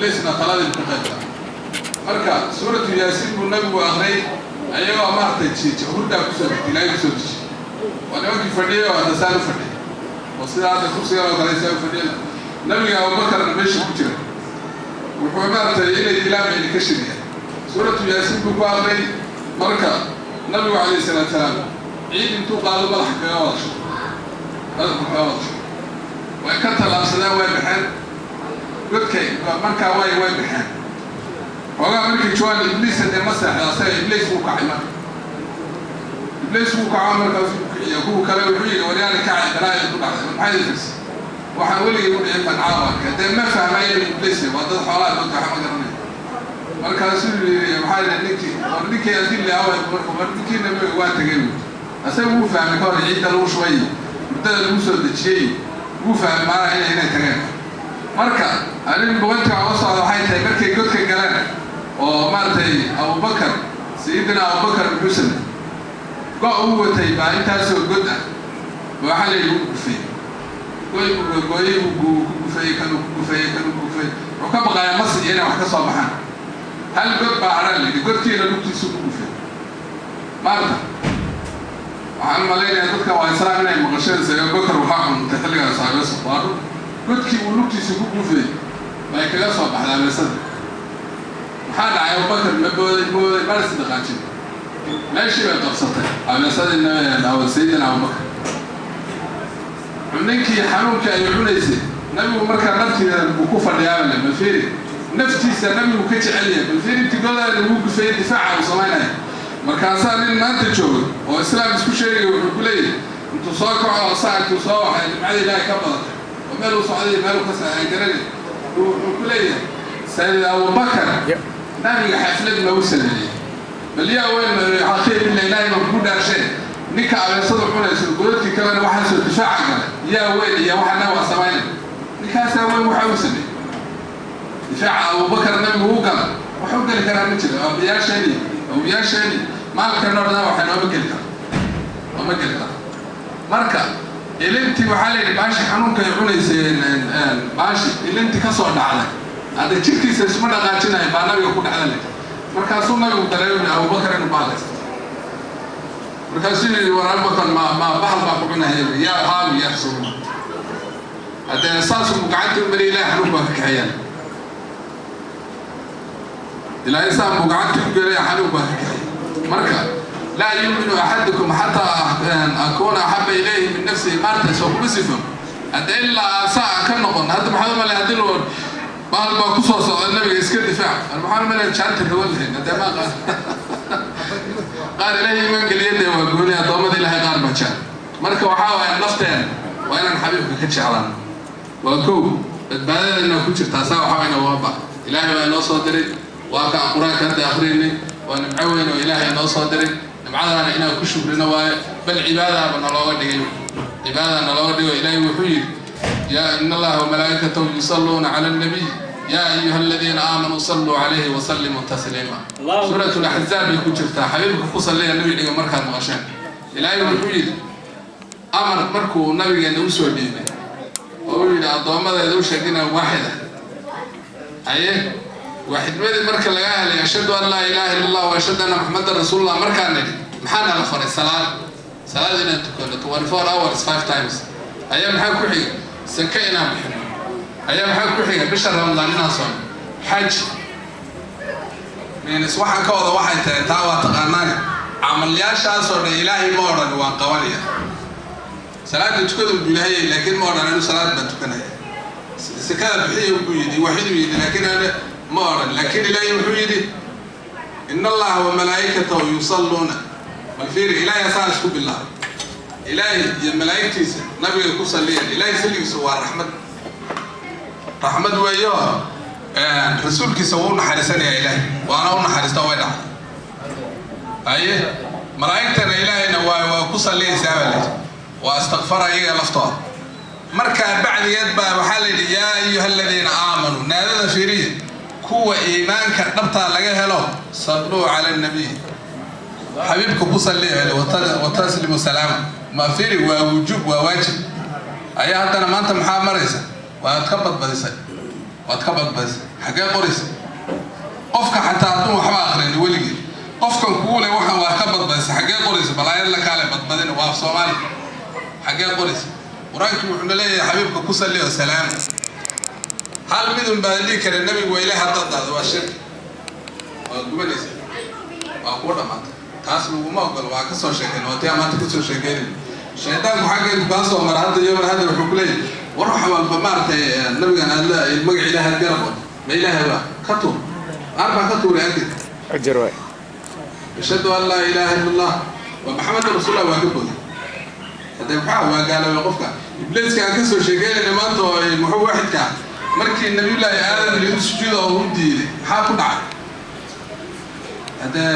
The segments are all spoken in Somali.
Ibliisna taladii ku qayb galay. Marka Suuratu Yaasiin buu Nabigu akhriyay ayagoo maaragtay jiija, hurdaa kusoo degtay, Ilaahay kusoo dejiyay. Waa nimankii fadhiyay oo hadda saan u fadhiyay oo sida hadda kursigan oo kale saa u fadhiyay. Nabiga Abubakarna meesha ku jira, wuxuu maaragtay inay dilaan bayna ka shiriyaan. Suuratu Yaasiin buu ku akhriyay. Marka Nabigu calayhi salaatu salaam ciid intuu qaado madaxa kaga wada shubo, madaxa kaga wada shubo. Way ka tallaabsadeen, way baxeen godkay. Markaa way baxeen xoogaa. Markii joogaan, Ibliis dee ma seexda asaga. Ibliis wuu kacay. Marka Ibliis wuu kaco, markaasuu ku kiciya kuwa kale. Wuxuu yidhi: "Waryaani kacay, balaaya ku dhacday, maxay firsa? Waxaan weligay u dhicin baan caawanka." Dee ma fahmay inuu Ibliis yahay, waa dad xoolaha moodta, waxa ma garanaya. Markaasuu yidhi: "Maxaa yidhi ninkii? War ninkii adilli awa?" Marka war ninkii Nabiga waa tegay buui. Asaga wuu fahmay ka hor ciidda lagu shubay, muddada lagu soo dejiyey, wuu fahmay maanaha inay tageen. Marka arrin buganka uga socda waxay tahay, markay godka galeen oo maaragtay Abubakar, Sayidina Abubakar muxuu samey? Go' uu watay baa intaasoo god ah waxaa la yidhi u gufeeyey. Goy buu gooyey, buu ku gufeeyey, kanuu ku gufeeyey, kanuu ku gufeeyey. Wuxuu ka baqayaa mas iyo inay wax ka soo baxaan. Hal god baa hadhaan la yidhi, godkiina lugtiisu ku gufeey. Maarta waxaan malaynayaa dadka waa islaam inay maqasheen. Abubakar waxaa cuntay xilligaas abeeso. Waa godkii uu lugtiisa ku gufeeyey bay kaga soo baxday abeesada. Maxaa dhacay? Abubakar ma booday? Mooday maris dhaqaajin, meeshii bay qabsatay abeesadii Sayidina Abubakar. Ninkii xanuunkii ay cunaysay, Nabigu markaa naftiida buu ku fadhiyaabale. Balfiiri, naftiisa Nabigu ka jecel yahay. Balfiiri, intigodaa lagu gufeeyey, difaaca uu samaynaya. Markaasaa nin maanta jooga oo islaam isku sheegaya wuxuu ku leeyahay, intuu soo kaco saa, intuu soo waxay nimcada Ilaahay ka badatay oo meel uu socday, meel uu ka socday garanay, wuxuu ku leeyahay: "Sayid Abubakar Nabiga xaflad ma u sameeyey?" Bal yaa weyn xaqiiq ila Ilaahay baan kugu dhaarsheen, ninka abeesadu cunayso, godadkii kalena waxaasoo difaaca galay, yaa weyn iyo waxana waa samaynay? Ninkaasaa weyn waxa uu sameeyey. Difaaca Abubakar Nabigu u gala wax u geli karaa ma jiro. Abiyaasheeni, awiyaasheeni maalkan oo dhan waxay nooma geli kara, nooma geli kara. Marka ilintii waxaa la yidhi baashi xanuunkay cunaysay, baashi ilintii ka soo dhacday, hadda jirkiisa isma dhaqaajinayo, baa Nabiga ku dhacda la. Markaasuu Nabigu dareemay Abubakar inuu bahlaysta. Markaasuu yidhi: "War Abubakar, ma bahal baa ku cunahaya?" "Yaa haabi ya Rasuulullah." Haddee saasuu gacanta u mariyay, Ilahay xanuun baa ka kaxeeyaan. Ilaahay saan buu gacanta u gelay, xanuun baa ka kaxeeyay. Marka laa yuuminu axadukum xataa akuuna axaba ilayhi min nafsihi, maarta soo kuma sifo. Hadda ilaa aan saa ka noqon. Hadda maxaad u malay haddii loo bahal baa ku soo socda, Nabiga iska difaac? Maxaan u malay jaanta rawan lahayn? Haddee ma qaar qaar Ilaahay iman geliya, dee waa gooni. Addoommada Ilaahay qaar baa jecel. Marka waxaa waaya, nafteen waa inaan xabiibka ka jeclaan. Waa kow, badbaadadana ku jirtaa. Saa waxaa wayna waaba Ilaahay baa inoo soo diray. Waa kaan Qur-aanka hadda akhrinay, waa nimco weyn oo Ilaahay inoo soo diray. Nimcadaana inaan ku shukrino waayo, bal cibaadadaaba nalooga dhigay, cibaadada nalooga dhigo. Ilaahay wuxuu yidhi: "Yaa ina Allaha wamalaa'ikatahu yusalluuna cala annabiy, yaa ayuha aladiina aamanuu salluu calayhi wasallimuu tasliima." Suurat Laxzaab bay ku jirtaa. Xabiibka ku salliya nabiga markaad maqasheen, Ilaahay wuxuu yidhi amar markuu Nabigeena usoo dhiibay oo uu yidhi: "Addoommadeeda u sheeg inaan waaxid ah." Haye, waaxidnimadii marka laga helay, "Ashhadu an laa ilaaha illa Allah wa ashhadu anna Muxamadan rasuulullah," markaan nidhi, maxaa nala faray? Salaad, salaad inaan tukano 24 hours, five times. Ayaa maxaa ku xiga? Sake inaan bixino. Ayaa maxaa ku xiga? Bisha Ramadaan inaan soono, xaj minis. Waxaan ka wada waxay tahay, taa waa taqaanaane, camalyaashaasoo dhan Ilaahay ma odhan waan qabanaya. Salaada tukadu buu Ilaahay, laakiin ma odhan anu salaad baan tukanaya. Sakada bixiya buu yidhi, waxiduu yidhi, laakiin ane ma odhan. Laakiin Ilaahay wuxuu yidhi: "Ina Allaha wa malaa'ikatahu yusalluuna." Bal fiiri, Ilaahay asaan isku bilaabay. Ilaahay iyo malaa'igtiisa Nabiga ku salliyeen. Ilaahay salligiisu waa raxmad, raxmad weeyo. Rasuulkiisa wuu u naxariisanayaa Ilaahay, waana u naxariista, way dhacday. Haye, malaa'igtana Ilaahayna waa ku salliyaysaa baa layidhi, waa istakfara iyaga laftooda. Markaa bacdigeed baa waxaa la yidhi: "Yaa ayuha aladiina aamanuu," naadada fiiriya, kuwa iimaanka dhabtaa laga helo, "salluu cala nabiy," xabiibka ku salliya, "wataslimu salaama." Ma fiiri, waa wujuub, waa waajib. Ayaa haddana maanta maxaa maraysa? Waad ka badbadisay. Waad ka badbadisay. Xaggee qoraysa? Qofka xataa hadduu waxba aqrin weligii, qofkan kugu leh waxaan waa ka badbadisay, xaggee qoraysa? Balaayad la kaale badbadina waa af Soomaali. Xaggee qoraysa? Qur-aankii wuxuuna leeyahay xabiibka ku salli oo salaam. Hal midun baa dhihi kara nebigu waa ilaah haddaad dhahdo, waa shirki, waa gubanaysa, waa kuu dhamaatay. Taas laguma ogolo. Waa kasoo sheekeyn, waa tii maanta kasoo sheekeynay. Shaydaanku xagga kaa soo mara hadda iyo hadda wuxuu ku leeyahay, war waxa walba maaragtay nabigan aad la magac ilaahay aad garab wado, ma ilaahay baa ka tuur? Qaar baa ka tuuray agdi. Ajar waay. Ashhadu an laa ilaaha illa Allah wa Maxamed rasuulullah waa ka booday. Haddee maxaa waa gaaloobay qofka. Ibliiska aan kasoo sheekeynayna maanta oo muxuu waaxidka ah, markii nabiyullaahi Aadam liu sujuuda oo u diiday, maxaa ku dhacay? Haddee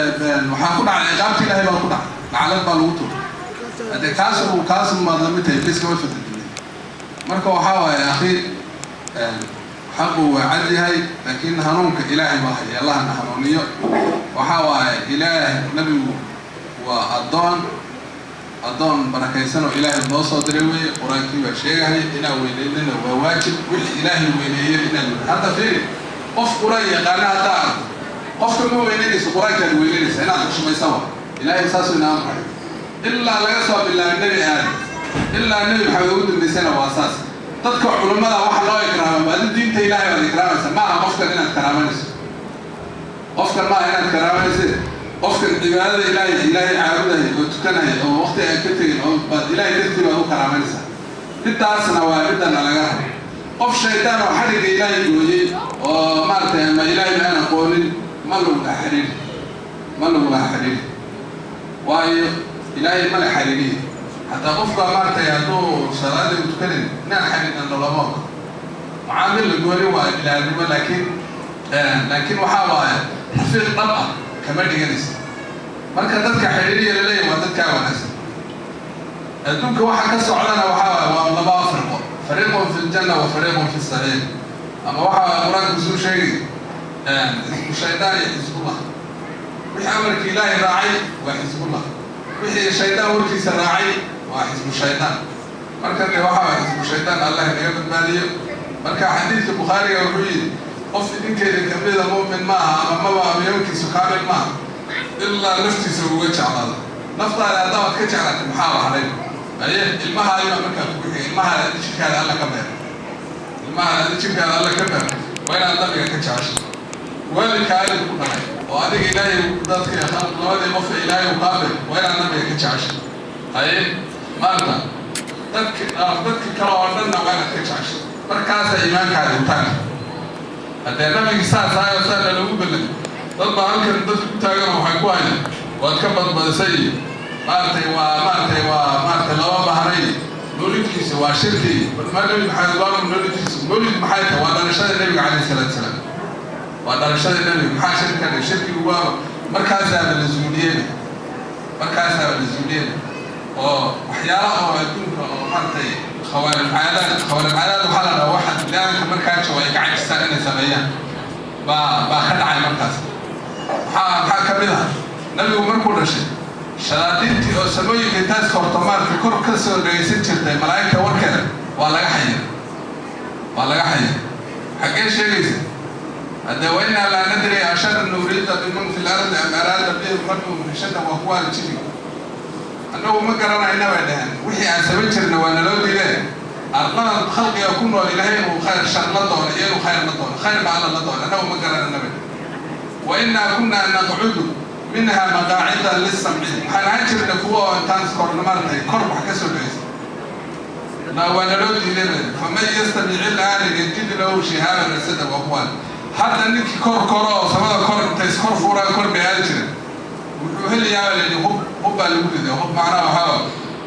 waxaa ku dhacay ciqaabta Ilaahay baa ku dhacay, lacalad baa lagu tuuray. Haddee kaas uu kaas maad lamid tahay, ibliiska ma fadadilay. Marka waxaa waaye, akhi, xaqu waa cad yahay, laakiin hanuunka Ilaahay baa haya. Allahna hanuuniyo. Waxaa waaye, Ilaahay, nabigu waa addoon, addoon barakaysan oo Ilaahay noo soo diray weeye. Qur-aankii baa sheegahaya inaan weyneynana waa waajib. Wixii Ilaahay weyneeyey inaan weyne. Hadda fiiri, qof Qur-aan yaqaana haddaa arko, qofka ma weynenayso, Qur-aankaad weynenaysa. Inaad xushmaysa wa Ilaahay saasuu inaa amray. Ilaa laga soo bilaabay Nebi Aadam ilaa Nebi Maxamed ugu dambaysana waa saas. Dadka culummada waxa loo ikraama, adi diinta Ilaahay baad ikraamaysa. Ma aha qofkan inaad karaamanayso, qofkan maaha inaad karaamanaysa. Qofkan cibaadada Ilaahay, Ilaahay caabudahay oo tukanaya oo waqti aan ka tegin oo baad Ilaahay dartii baad u karaamanaysaa. Midaasna waa midana laga rabo. Qof shaydaan oo xadhigga Ilaahay gooyey oo maaragtay ama Ilaahay ma aan aqoonin, ma lagula xiriiri, ma lagula xiriiri, waayo Ilaahay mala xiriiriye. Hataa qofka maaragtay hadduu salaada u tukanin, inaan xiriirna lolama ogolo. Mucaamil la gooni waayo bilaadnimo, laakiin waxaa waaye rafiiq dhab ah kama dhiganaysa. Marka dadka xiriiriya laleeyahy waa dadkaa wanaagsan. Adduunka waxa ka socdana waxaa waaye waa laba firqo: fariiqun fi ljanna wa fariiqun fi saciir. Ama waxaa Qur-aanku suu sheegay xisbu shaydaan iyo xisbullah. Wixii amarkii Ilaahay raacay waa xisbullah, wixii shaydaan warkiisa raacay waa xisbu shaydaan. Marka de waxaa waay xisbu shaydaan, Allah inaga badbaadiyo. Marka xadiidka Bukhaariga wuxuu yidhi, qof idinkeeda kamida mu'min maaha ama maba ama yoonkiisu kaamil maaha ilaa naftiisa uga jeclaado. Naftaada haddaad ka jeclaatay, maxaa waxday aye? Ilmahaadi baa markaa kugu xigay. Ilmahaada adi jirkaada Alla ka beer, ilmahaada adi jirkaada Alla ka beer, waa inaad nabiga ka jecesho. Waalidkaadi ku dhalay oo adiga Ilaahay dadka labadii qof ee Ilaahay uu kaa beer, waa inaad nabiga ka jecesho. Haye, maanta dadka kale oo dhanna waa inaad ka jecesho. Markaasa iimaankaadi utaanka. Haddee nabigi saas ahayo saana loogu bedelay, dad baa halkan dadka ku taagan oo waxay ku hayaan waad ka badbadisay iyo maaragtay waa maaragtay waa maaragtay lama bahnay, mawlidkiisa waa shirki. Ma Nabi Maxamed waa mawlidkiisa? Mawlid maxay tahay? Waa dhalashada Nebiga calayhi salaatu salaam, waa dhalashada nebiga. Maxaa shirki ka dhig? Shirkigu waa markaasaaba la zuuliyeyba, markaasaaba la zuuliyeyba oo waxyaalaha oo adduunka oo maaragtay khawaarim caadaad. Khawaarim caadaad waxaa la dhahaa waxa biniaadamka markaa jooga ay ka cajisaan inay sameeyaan baa ka dhacay markaas. Maxaa ka mid ah? Nabigu markuu dhashay, shayaadiintii oo samooyinka intaas korto maaragtay kor ka soo dhegaysan jirtay malaa'igta warkeeda waa laga xayiray, waa laga xayiray. Xaggee sheegaysa? Haddee wa innaa laa nadri asharun uriida biman fi lardi am araada bihim rabbuhum rashada. Waa kuwaana jiriga annagu ma garanayna bay dhaheen. Wixii aan samayn jirna waa naloo diideen. Arladan khalqiga ku nool Ilaahay inuu khayr shar la doono iyo inuu khayr la doono, khayr baa Alla la doono, annagu ma garanayna bay dhaheen. Wa innaa kunnaa naqcudu minha maqaacida lisamci. Waxaan ahaan jirna kuwa oo intaan korna maaragtay kor wax ka soo dhegaysa, waa naloo diiday bay. Faman yastamic ilaana yajid lahu shihaaban rasada. Waa kuwaan hadda ninkii kor koro oo samada kor intay iskor fuuraan kor bay aadi jireen, wuxuu helayaa baa layidhi hub. Hub baa lagu riday. Hub macnaha waxaa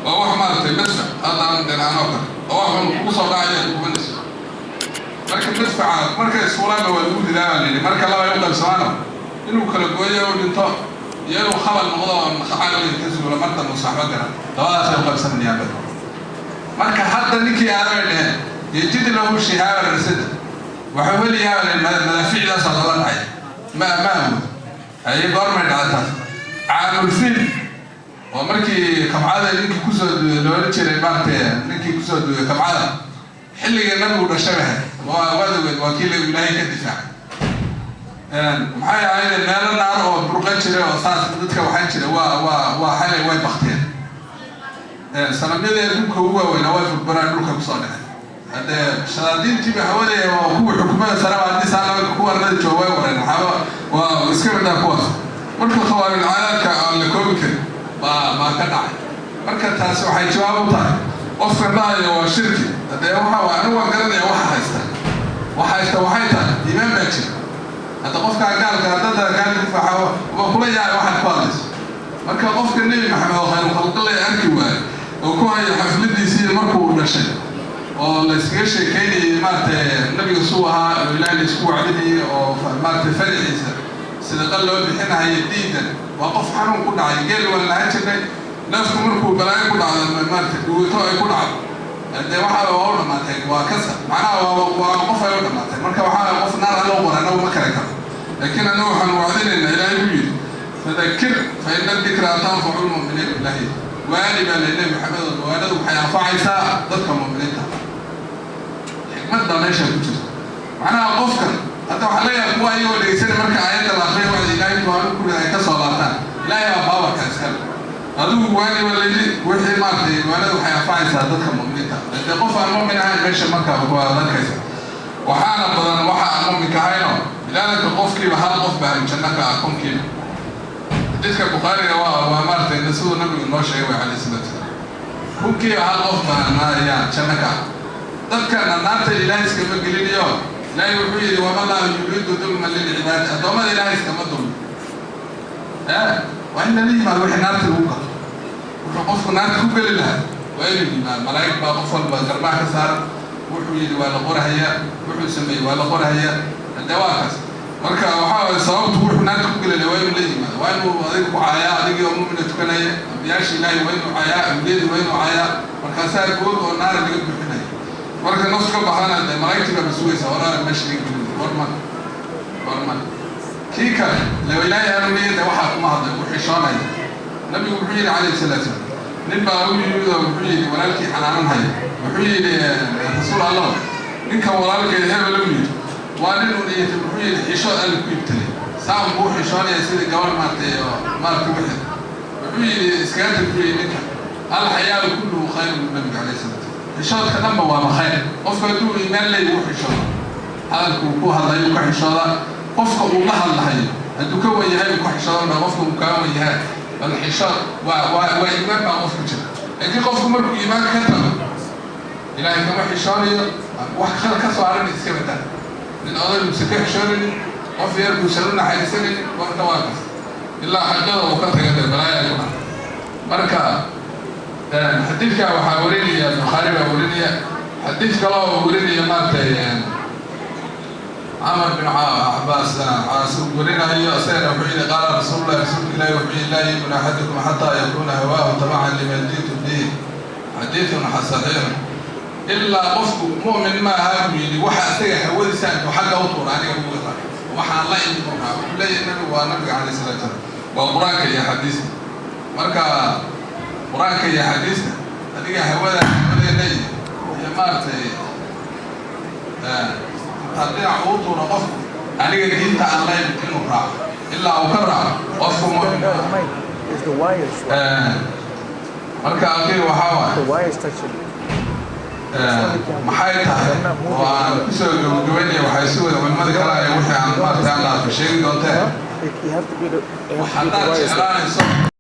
waa wax maaragtay madfac hadda aan dhinacnoo kale oo wax un kugu soo dhacaya kubanayso. Marka madfaca markay isfuulaanba waa lagu ridaa baa layidhi. Marka laba ay u qaybsamaano, inuu kala gooyo u dhinto iyo inuu khabal noqdo oo caawiga ka zuulo mardan uu saxbo garan, labadaasay u qaybsamayaan bad. Marka hadda ninkii aadamay dheheen yajid lahu shihaaban rasada, waxuu helayaa baa layidhi madaafiicdaasaa lala dhacay. Ma awood haye. Goormay dhacday taas? Caamulfiil oo markii kabcada ninkii kusoo duuday loola jiray maaragtay, ninkii kusoo duuday kabcada xilligii nabigu dhashay bay ahayd. Waa wadaweed, waa kii lagu Ilaahay ka difaacay. Maxay ahayd? Meelo naar oo burqan jiray oo saas dadka waxaan jira waa xalay way bakteen. Sanamyadii adduunka ugu waaweynaa way burburaan, dhulka kusoo dhacay. Haddee shayaadiintiiba hawadaya waa kuwa xukumada saraba, haddii saa kuwa arlada jooga way wareen. Waxaaba waa iska midhaa kuwaas. Marka khawaariq caadaadka aan la koobi karin baa ka dhacay. Marka taasi waxay jawaab u tahay qofka dhahaya waa shirki. Haddee waxa waa, anigu waan garanaya waxa haysta. Waxa haysta waxay tahay iimaan baa jira. Hadda qofkaa gaalka haddada gaalka waa kula yahay waxaad ku hadlayso. Marka qofka Nebi Maxamed oo khayru khalqilay arki waayo oo ku haya xafladiisii markuu dhashay oo la iskaga sheekeynayay, maaragtay, nabiga suu ahaa oo Ilaahay la isku wacdinayay oo, maaragtay, faraxiisa sadaqa loo bixinahayo diidan, waa qof xanuun ku dhacay. Geel waan lahaan jirnay. Neefku markuu balaayo ku dhacdo, maaragtay, dhuwato ay ku dhacdo, dee waxaa waa u dhamaatay, waa kasa, macnaha waa qof ay u dhamaatay. Marka waxaa qof naar alla u qoray anagu ma kale karo, laakiin annagu waxaan wacdinaynaa. Ilaahay u yidhi: "Fadakir fa ina dikraa tanfacu lmuminiin." Ilaahay waani baa lay Nebi Maxamed oo waanadu waxay anfacaysaa dadka muminiinta. Xikmad baa meesha ku jirta. Macnaha qofkan hadda waxaa leeyahay kuwa iyagoo dhegeysanay marka aayadda la akriyo wacdi Ilaahay kuwaanu ku ay ka soo laabtaan. Ilaahay baa baabarka iskale. Adigu waani baa layidhi, wixii, maaragtay, waanadu waxay anfacaysaa dadka muminiinta. Dee qof aan mumin ahayn meesha marka waa arkaysa. Waxaana badan waxa aan muminka ahayno bilaadanka, qofkiiba hal qof baa janno ka ah kunkiiba. Xadiidka Bukhaariga waa, maaragtay, siduu nabigu noo sheegay way calayhi salaatu salaam, kunkiiba hal qof baa ayaa janno ka ah. Dadkana naarta Ilaahay iskama gelinayo. Ilaahay wuxuu yidhi: "Wama llahu yuriidu dulman lilcibaadi." Addoommada Ilaahay iskama dulmi. Waa in lala yimaado wixii naarta lagu galo. Wuxuu qofku naarta ku geli lahaa waa inuu yimaado. Malaa'ig baa qof walba garbaha ka saaran. Wuxuu yidhi waa la qorahayaa, wuxuu sameeyey waa la qorahayaa. Hadee waa kaas. Marka waxaa waye sababtu wuxuu naarta ku geli lahaa waa inuu la yimaado. Waa inuu adiga ku caayaa, adigii oo mumina tukanaya, ambiyaasha Ilaahay waa inuu caayaa, awliyadii waa inuu caayaa. Markaasaa good oo naara laga buuxinaya. Marka naftu ka baxdana, dee malaa'igtii baa masugaysa horaara meesha laga gelin. Warman warman kii kale la Ilaahay hanuuniya, de waxaa kuma hadlay, wuu xishoonaya. Nabigu wuxuu yidhi calayhi salaatu salaam, nin baa u yimid oo wuxuu yidhi walaalkii xanaanan haya. Wuxuu yidhi: "Rasuul Allah, ninkan walaalkeed hebel," u yidhi, "waa nin uniyata." Wuxuu yidhi: "Xishood Alla ku ibtalay, saan buu xishoonaya sidii gabar, maaragtay, oo maaragtay wixii." Wuxuu yidhi: "Iskaga tag," buu yidhi ninka. "Alxayaau kulluhu khayr," buu nabiga calayhi salaatu. Xishoodka dhanba waaba khayr. Qofka hadduu iimaan leey, wuu xishooda. Hadalka uu ku hadlayo uu ka xishoodaa, qofka uu la hadlahayo hadduu ka wan yahay uu ka xishooda, qofka uu kaa wan yahay. Bal xishood waa iimaan baa qofku jira. Laakiin qofku markuu iimaanka ka tago, Ilaahay kama xishoonayo. Wax khal ka soo haran iska badaa, nin oday uusan ka xishoonaynin, qof yar buusan u naxariisanaynin. Warka waa kas ilaa xaqada uu ka taga, dee balaaya ku dhaca. Marka xadiidka waxaa warinaya Bukhaari baa warinaya. Xadiid kale oo warinaya, maaragtay, Camar bin Cabaas Caas uu warinayo, isagana wuxuu yidhi: "Qaala rasuulullahi," rasuulka Ilaahi wuxuu yidhi: "Laa yu'minu axadukum xataa yakuuna hawaahu tabacan lima ji'tu bihi." Xadiidun saxiixun. Ilaa qofku mu'min ma aha, buu yidhi, waxa isaga hawadiisa intuu xagga u tuura aniga ugu raaco, waxaan la imid u raaco. Wuxuu leeyahay nabigu, waa nabiga calayhi salatu salaam, waa Qur-aanka iyo xadiista. Marka Qur-aanka iyo xadiista adiga hawada hawadeena iyo, maaragtay, intaa dhinac uu tuuro qofku aniga diinta aan la imid inuu raaco, ilaa uu ka raaco qofku mu'min. Is the wires. Marka akii waxaa waaye The wires touching. Maxay tahay oo aan kusoo gabagabaynaya? Waxay si wada culimada kale ay wixii aan, maaragtay, aan dhaafo sheegi doonteen. You have to be the, you have to be the Haddaad wires. jeclaanayso.